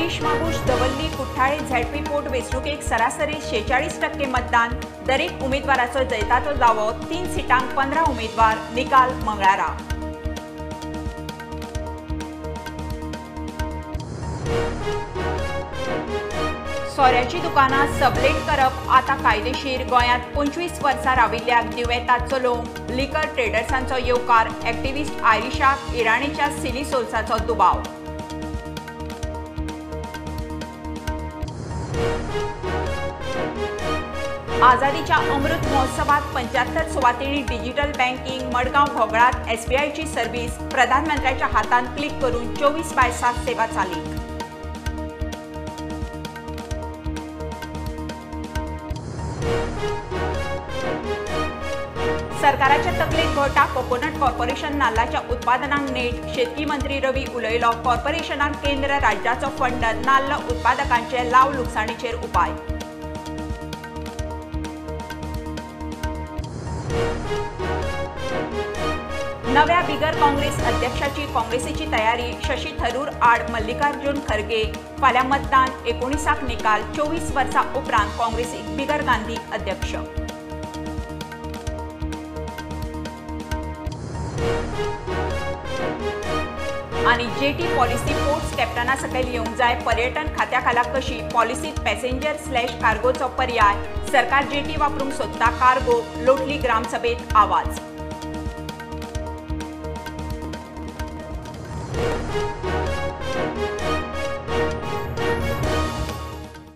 रेईश मागूश दवल्ली कुठ्ठाळे ZP पोट वेंचणुकेक सरासरी 46% मतदान. दरेक उमेदवाराचो जैताचो दावो. 3 सिटांक 15 उमेदवार. निकाल मंगळारा. सोऱ्याची दुकानां सबलेट करप आतां कायदेशीर. गोंयांत 25 वर्सां राविल्ल्याक दिवेता चलोवंक. लिकर ट्रेडर्सांचो येवकार. एक्टिव्हिस्ट आयरिशाक इराणीच्या सिली सोल्साचो दुबाव. आझादीच्या अमृत महोत्सवात 75 सुवातींनी डिजिटल बँकिंग. मडगांव घोगळात एसबीआयची सर्व्हिस. प्रधानमंत्र्याच्या हातान क्लिक करून 24/7 सेवा चालीक. सरकाराच्या तकलेक घोटा. कोकोनट कॉर्पोरेशन नाल्लाच्या उत्पादनांक नेट. शेतकी मंत्री रवी उलयलो. कॉर्पोरेशनाक केंद्र राज्याचो फंड. नाल्ल उत्पादकांचे लाव लुकसाणीचेर उपाय. नव्या बिगर काँग्रेस अध्यक्षाची काँग्रेसीची तयारी. शशी थरूर आड मल्लिकार्जुन खरगे. फाल्यां मतदान. 19 निकाल. 24 वर्सां उपरांत काँग्रेसीक बिगर गांधी अध्यक्ष. आनी जेटी पॉलिसी पोर्ट्स कॅप्टना सकयल येवंक जाय. पर्यटन खात्या खाला कशी पॉलिसीत पॅसेंजर स्लॅश कार्गोचो पर्याय. सरकार जेटी वापरूंक सोदता कार्गो. लोटली ग्रामसभेत आवाज.